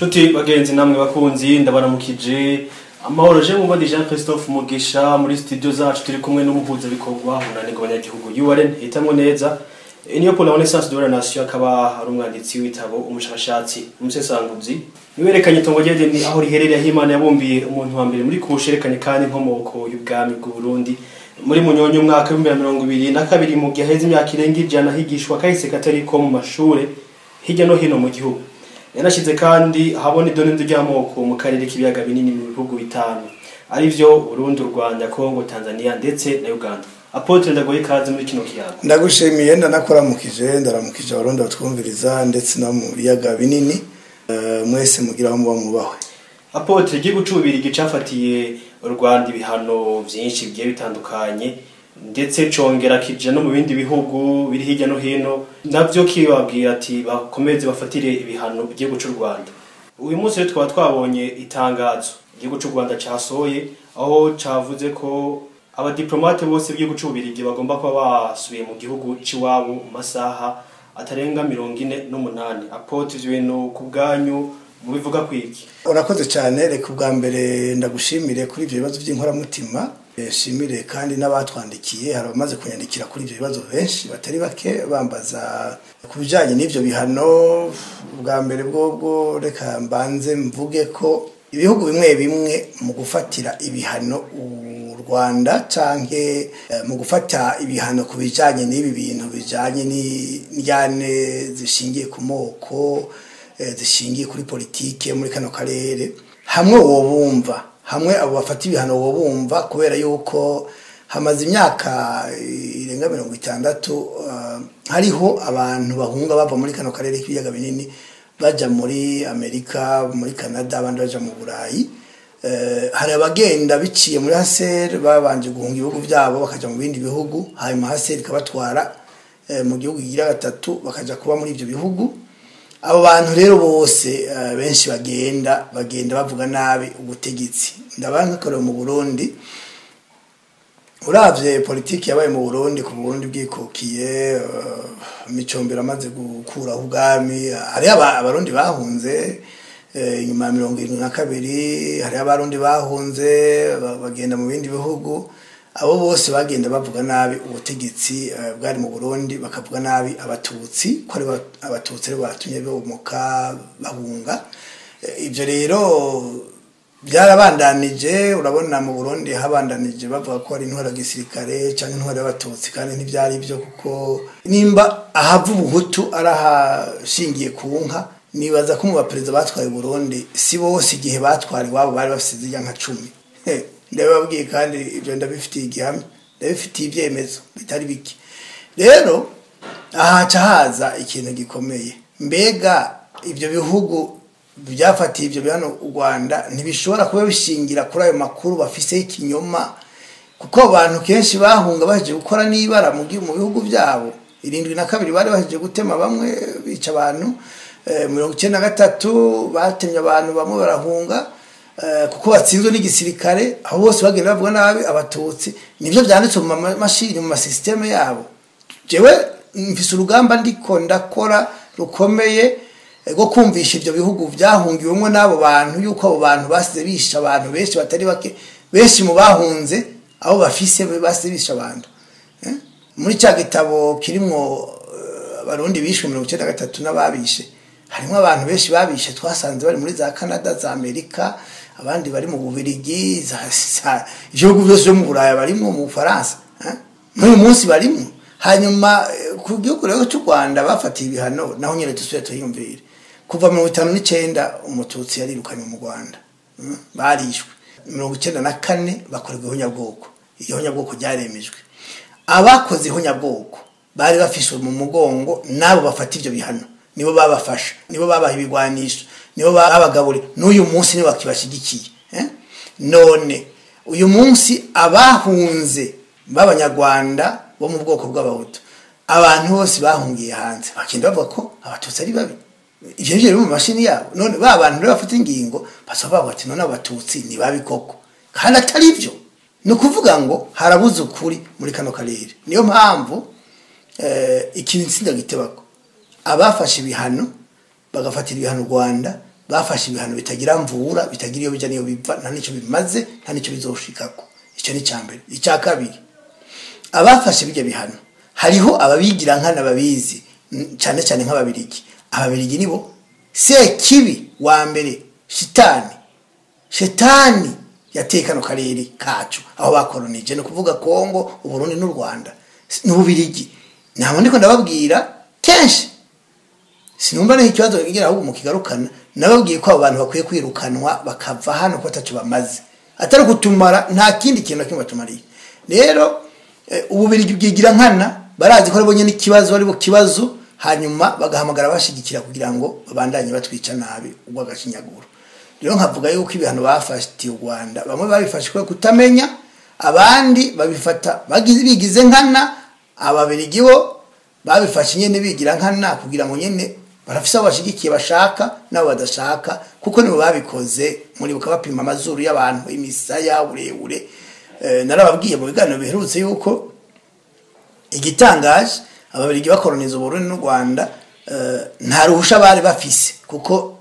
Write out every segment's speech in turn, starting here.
Nshuti bagenzi namwe bakunzi, ndabaramukije amahoro. Je mubandi Jean Christophe Mugisha, muri studio zacu turi kumwe n'umuhuzabikorwa urunani rw'abanyagihugu URN hitamwo neza, Union pour la Renaissance de la Nation, akaba ari umwanditsi w'ibitabo, umushakashatsi, umusesanguzi. Niwerekanye itongo ry'Edeni aho riherereye, aho Imana yabumbiye umuntu wa mbere muri kushe, yerekanye kandi inkomoko y'ubwami bw'u Burundi muri Munyonyo umwaka w'2022, mu gihe haheze imyaka irenga 100 higishwa kahise katariko mu mashure hirya no hino mu gihugu. Yanashize kandi ahabona idonido ry'amoko mu karere k'ibiyaga binini mu bihugu bitanu, arivyo Burundi, u Rwanda, Congo, Tanzania ndetse na Uganda. Apôtre, ndaguhaye ikaze muri kino kiyago. Ndagushimiye, ndanakuramukije, ndaramukije Abarundi batwumviriza ndetse no mu biyaga binini. Mwese mugira aho muba mubahwe. Apôtre, igihugu c'Ububirigi cafatiye u Rwanda ibihano vyinshi bigiye bitandukanye, ndetse congera kija no mu bindi bihugu biri hirya no hino navyo kibabwira ati bakomeze bafatire ibihano igihugu c'u Rwanda. Uyu munsi rero tukaba twabonye itangazo igihugu c'u Rwanda casohoye, aho cavuze ko abadiplomate bose b'igihugu c'Ububirigi bagomba kuba basubiye mu gihugu c'iwabo mu masaha atarenga 48. Apôtre, ivyo bintu ku bwanyu mubivuga kwiki? Urakoze cyane. Reka ubwa mbere ndagushimire kuri ibyo bibazo by'inkoramutima. Shimire kandi n'abatwandikiye. Hari abamaze kunyandikira kuri ibyo bibazo benshi batari bake, bambaza ku bijyanye n'ibyo bihano. Ubwa mbere bwobwo, reka mbanze mvuge ko ibihugu bimwe bimwe mu gufatira ibihano u Rwanda canke mu gufata ibihano ku bijyanye n'ibi bintu bijyanye n'indyane zishingiye ku moko, zishingiye kuri politike muri kano karere, hamwe wobumva, hamwe abo bafata ibihano wobumva, kubera yuko hamaze imyaka irenga 60 hariho abantu bahunga bava muri kano karere k'ibiyaga binini baja muri Amerika, muri Canada, abandi baja mu Burayi. Hari abagenda biciye muri HCR, babanje guhunga ibihugu byabo bakaja mu bindi bihugu, hanyuma HCR ikabatwara mu gihugu kigira gatatu, bakaja kuba muri ibyo bihugu. Abo bantu rero bose, benshi bagenda bavuga nabi ubutegetsi. Ndabankakorera mu Burundi, uravye politiki yabaye mu Burundi ku Burundi bwikukiye, Micombero amaze gukuraho ubwami, hariho Abarundi bahunze inyuma ya 72, hariho Abarundi bahunze bagenda mu bindi bihugu. Abo bose bagenda bavuga nabi ubutegetsi bwari mu Burundi, bakavuga nabi Abatutsi, ko ari Abatutsi aribo batumye bomoka bahunga. Ivyo rero byarabandanije. Urabona mu Burundi habandanije bavuga ko ari intwaro ya gisirikare cyangwa intwaro y'Abatutsi, kandi ntibyari byo, kuko nimba ahava ubuhutu ari ahashingiye ku nka, nibaza ko mu baperezida batwaye Burundi si bose igihe batwara iwabo bari bafite zirya nka 10. Ndababwiye, kandi ibyo ndabifitiye igihamya, ndabifitiye ibyemezo bitari bike. Rero ahaca haza ikintu gikomeye: mbega ibyo bihugu byafatiye ibyo bihano u Rwanda ntibishobora kuba bishingira kuri ayo makuru bafise y'ikinyoma? Kuko abantu kenshi bahunga bahejeje gukora n'ibara mu bihugu byabo. 72 bari bahejeje gutema bamwe, bica abantu. 93 batemye abantu bamwe, barahunga kuko batsinzwe n'igisirikare. Aho bose bagenda bavuga nabi Abatutsi, nibyo byanditse mu mashini, mu masisiteme yabo. Jewe mfise urugamba ndiko ndakora rukomeye rwo kumvisha ibyo bihugu byahungiwemo n'abo bantu yuko abo bantu basize bishe abantu benshi batari bake. Benshi mu bahunze abo bafise basize bishe abantu. Muri cya gitabo kirimwo Abarundi bishwe 93 n'ababishe, harimo abantu benshi babishe twasanze bari muri za Canada, za Amerika, abandi bari mu Bubirigi, ibihugu byose byo mu Buraya barimwo, mu Bufaransa, n'uyu munsi barimwo. Hanyuma ku gihugu rero cy'u Rwanda bafatiye ibihano, naho nyine dusubire tuhiyumvire. Kuva 59 Umututsi yarirukanywe mu Rwanda. Barishwe 94, bakorerwa ihonyabwoko. Iryo honyabwoko ryaremejwe. Abakoze ihonyabwoko bari bafishwe mu mugongo n'abo bafata ibyo bihano, nibo babafasha, nibo babaha ibigwanisho, nibo babagaburiye, n'uyu munsi nibo bakibashyigikiye. None uyu munsi abahunze b'Abanyarwanda bo mu bwoko bw'Abahutu, abantu bose bahungiye hanze, bagenda bavuga ko Abatutsi ari babi. Ivyo nivyo biri mu mashini yabo. None ba bantu rero bafite ingingo basaba, bavuga ati none Abatutsi ni babi koko, kandi atari byo. Ni ukuvuga ngo harabuze ukuri muri kano karere. Niyo mpamvu ikintu sindagitebako, abafashe ibihano, bagafatira ibihano u Rwanda, Bafashe ibihano bitagira mvura, bitagira iyo bija niyo biva, nta nico bimaze, nta nico bizoshikako. Icyo ni icambere. Icya kabiri, abafashe bijya bihano hariho ababigira nkana babizi, cyane cyane nk'ababirigi. Ababirigi nibo sekibi wa mbere, shetani yateye kano karere kacu aho bakoronije, ni ukuvuga Kongo, Uburundi n'u Rwanda n'Ububirigi. Ntabwo ndiko ndababwira kenshi, sinumva n'iki kibazo kigira ahubwo mukigarukana. Nababwiye ko abo bantu bakwiye kwirukanwa bakava hano ko ataco bamaze, atari kutumara, nta kindi kintu na kimwe batumariye. Rero Ububirigi bwigira nkana, barazi ko ari bo nyene ikibazo, ari bo kibazo, hanyuma bagahamagara bashigikira kugira ngo babandanye batwica nabi urw'agashinyaguro. Rero nkavuga yuko ibihano bafatiye u Rwanda, bamwe babifashe kubera kutamenya, abandi babifata bigize nkana. Ababirigi bo babifashe nyene bigira nkana kugira ngo nyene barafise abo bashigikiye bashaka n'abo badashaka, kuko nibo babikoze. Muribuka bapima amazuru y'abantu, imisaya, uburebure. Narababwiye mu biganiro biherutse yuko igitangaje ababirigi bakoroniza Uburundi n'u Rwanda, nta ruhusha bari bafise, kuko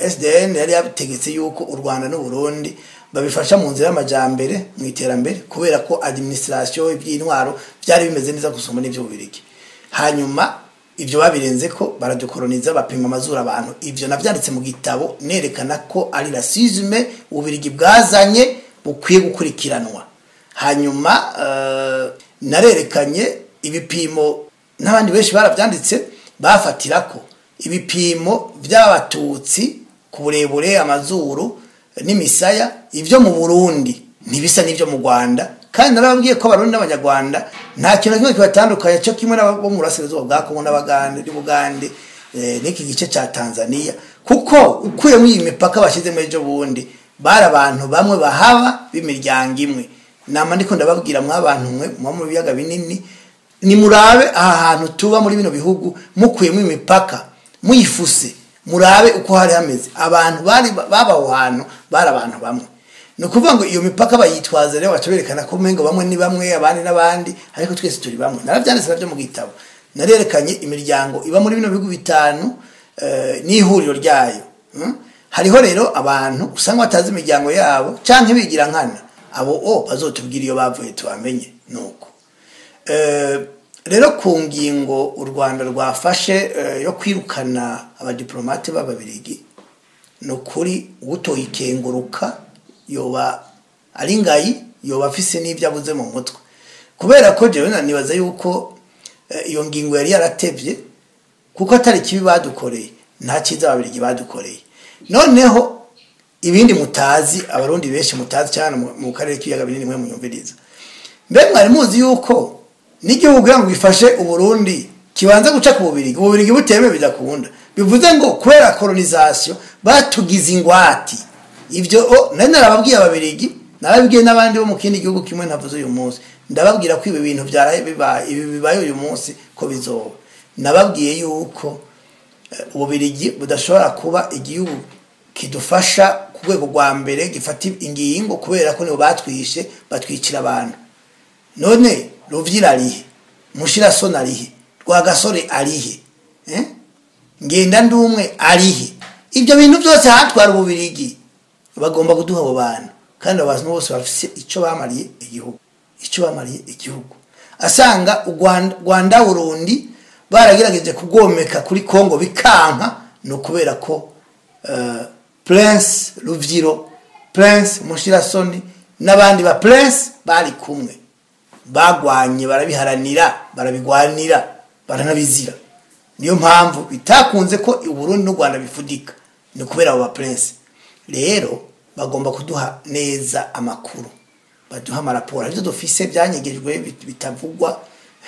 SDN yari yategetse yuko u Rwanda n'u Burundi babifasha mu nzira y'amajambere, mu iterambere, kubera ko administration iby'intwaro byari bimeze neza gusumba n'ivyo Bubirigi. Hanyuma ivyo babirenze ko baradukoroniza, bapima amazuru abantu. Ivyo navyanditse mu gitabo nerekana ko ari racisme Ububirigi bwazanye bukwiye gukurikiranwa. Hanyuma narerekanye ibipimo, n'abandi benshi baravyanditse, bafatirako ibipimo by'abatutsi ku burebure, amazuru n'imisaya. Ivyo mu Burundi ntibisa n'ivyo mu Rwanda, kandi narababwiye ko Abarundi n'Abanyarwanda nta kintu na kimwe kibatandukanya, cyo kimwe n'abo mu burasirazuba bwa Kongo n'Abagande n'Ubugande, n'iki gice ca Tanzania, kuko ukuyemo iyi mipaka bashyizemo ejo bundi, bari abantu bamwe bahaba b'imiryango imwe. Nama ndiko ndababwira, mwabantu mwe muba mu biyaga binini, nimurabe aha hantu tuba muri bino bihugu, mukuyemo imipaka muyifuse, murabe uko hari hameze. Abantu bari baba aho hantu bari abantu bamwe. Ni ukuvuga ngo iyo mipaka bayitwaza rero baca berekana ko umengo bamwe ni bamwe, abandi n'abandi, ariko twese turi bamwe. Naravyanditse navyo mu gitabo, narerekanye imiryango iba muri bino bihugu bitanu, n'ihuriro ryayo. Hariho rero abantu usanga batazi imiryango yabo canke bigira nkana, abo o bazotubwira iyo bavuye tubamenye. Nuko rero ku ngingo u Rwanda rwafashe yo kwirukana abadiplomate b'ababirigi, ni ukuri utoyikenguruka yoba ari ngayi, yoba afise n'ibyo abuze mu mutwe, kubera ko jewe nibaza yuko iyo ngingo yari yaratevye, kuko atari kibi badukoreye, nta cyiza ababirigi badukoreye. Noneho ibindi mutazi, abarundi benshi mutazi cyane mu karere k'ibiyaga binini mwe munyumviriza, mbe mwari muzi yuko n'igihugu kugira ngo gifashe Uburundi kibanza guca ku Bubirigi, Ububirigi butemewe bidakunda? Bivuze ngo kubera colonisation batugize ingwati. Ivyo nari narababwiye ababirigi, narabibwiye n'abandi bo mu kindi gihugu kimwe ntavuze uyu munsi, ndababwira ko ibi bintu byaraye bibaye, ibi bibaye uyu munsi ko bizoba. Nababwiye yuko Ububirigi budashobora kuba igihugu kidufasha ku rwego rwa mbere gifata ingingo, kubera ko nibo batwishe, batwicira abantu. None Ruvyira arihe? Mushirasoni arihe? Rwagasore arihe? Ngenda ndumwe arihe? Ibyo bintu byose hatwara Ububirigi. Bagomba kuduha abo bantu, kandi abantu bose bafise ico bamariye igihugu, ico bamariye igihugu. Asanga u Rwanda Burundi baragerageje kugomeka kuri Kongo bikanka, no kubera ko Prince Ruvyiro, Prince Mushirasoni n'abandi ba Prince bari kumwe, bagwanye, barabiharanira, barabigwanira, baranabizira. Niyo mpamvu bitakunze ko Uburundi n'u Rwanda bifudika, ni kubera abo ba Prince. Rero bagomba kuduha neza amakuru, baduha amaraporo. Arivyo dufise byanyegejwe bitavugwa,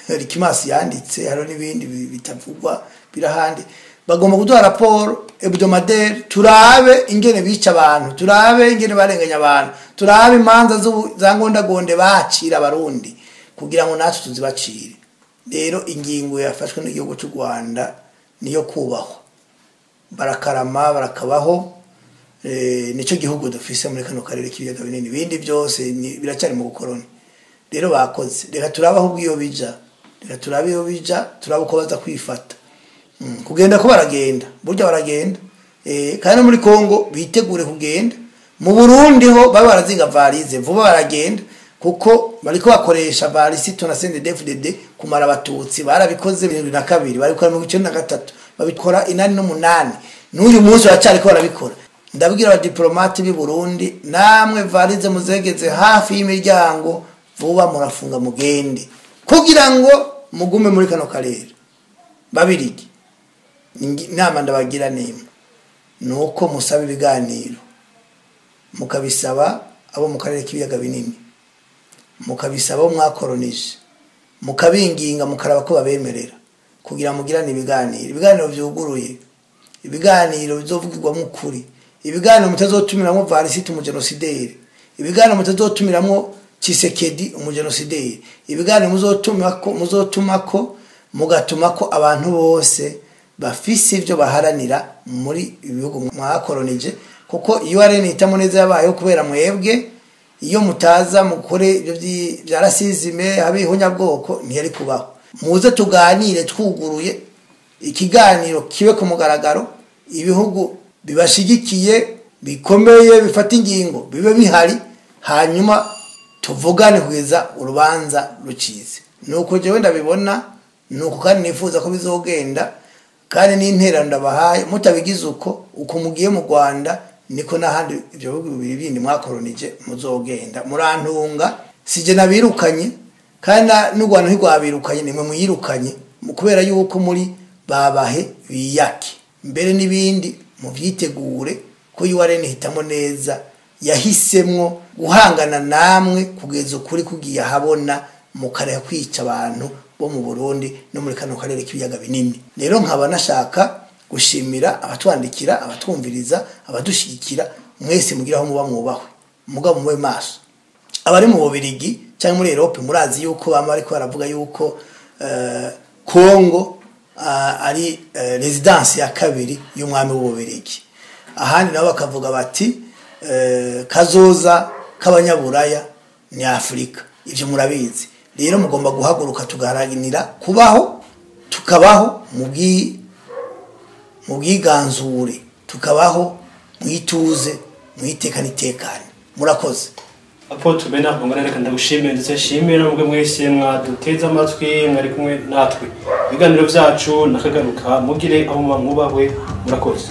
Rikimasi yanditse, hariho n'ibindi bitavugwa birahandi. Bagomba kuduha raporo hebdomadaire, turabe ingene bica abantu, turabe ingene barenganya abantu, turabe imanza za ngondagonde bacira abarundi, kugira ngo natwe tuzibacire. Rero ingingo yafashwe n'igihugu cy'u Rwanda niyo kubahwa, barakarama, barakabaho. Nico gihugu dufise muri kano karere k'ibiyaga binini, ibindi byose biracyari mu bukoroni. Rero bakoze, reka turabe aho iyo bija, reka turabe iyo bija, turabe uko baza kwifata. Kugenda ko baragenda, burya baragenda. Kandi no muri Kongo bitegure kugenda. Mu Burundi ho baba barazinga varize vuba baragenda, kuko bariko bakoresha varisito na CNDD-FDD kumara abatutsi. Barabikoze 2002, barabikora 93, babikora 88, n'uyu munsi baracariko barabikora. Ndabwira abadiplomate b'i Burundi, namwe varize muzegeze hafi y'imiryango, vuba murafunga mugende kugira ngo mugume muri kano karere. Babirigi, inama ndabagira nimwe, nuko musaba ibiganiro, mukabisaba abo mu karere k'ibiyaga binini, mukabisaba abo mwakoronije, mukabinginga, mukaraba ko babemerera kugira mugirane ibiganiro, ibiganiro vyuguruye, ibiganiro bizovugirwamo ukuri, ibiganiro mutazotumiramwo Varisito umujenosideri, ibiganiro mutazotumiramwo Tshisekedi umujenosideri, ibiganiro muzotumako mugatumako abantu bose bafise ivyo baharanira muri ibihugu mwakoronije. Kuko iyo ari nitamo neza yabayeho kubera mwebwe, iyo mutaza mukore ibyo bya rasizime habihunyabwoko ntiyari kubaho. Muze tuganire twuguruye, ikiganiro kibe ku mugaragaro, ibihugu bibashigikiye bikomeye bifata ingingo bibe bihari, hanyuma tuvugane kugeza urubanza rucize. Nuko jewe ndabibona, nuko kandi nifuza ko bizogenda, kandi n'intererano ndabahaye. Mutabigize uko uko mugiye mu Rwanda, niko n'ahandi ibyo bihugu bibiri bindi mwakoronije muzogenda. Murantunga, sije nabirukanye, kandi n'u Rwanda ntirwabirukanye, nimwe mwirukanye, kubera yuko muri babahe biyake. Mbere n'ibindi muvyitegure ko URN hitamo neza yahisemwo guhangana namwe kugeza ukuri kugiye ahabona, mukareka kwica abantu bo mu Burundi no muri kano karere k'ibiyaga binini. Rero nkaba nashaka gushimira abatwandikira, abatwumviriza, abadushigikira, mwese mugiraho muba mwubahwe, mugabo mube maso. Abari mu Bubirigi cyangwa muri Europe murazi yuko bama bariko baravuga yuko Kongo ari residence ya kabiri y'umwami w'Ububirigi. Ahandi nabo bakavuga bati kazoza k'abanyaburaya ni Afrika. Ivyo murabizi. Rero mugomba guhaguruka tugaharanira kubaho, tukabaho mu bwiganzure, tukabaho mwituze, mwitekane itekane. Murakoze. Apotre Bernard Bongana, reka ndagushimire ndetse nshimire namwe mwese mwaduteze amatwi, mwari kumwe natwe. Ibiganiro vyacu nakagaruka, mugire aho muba mwubahwe. Murakoze.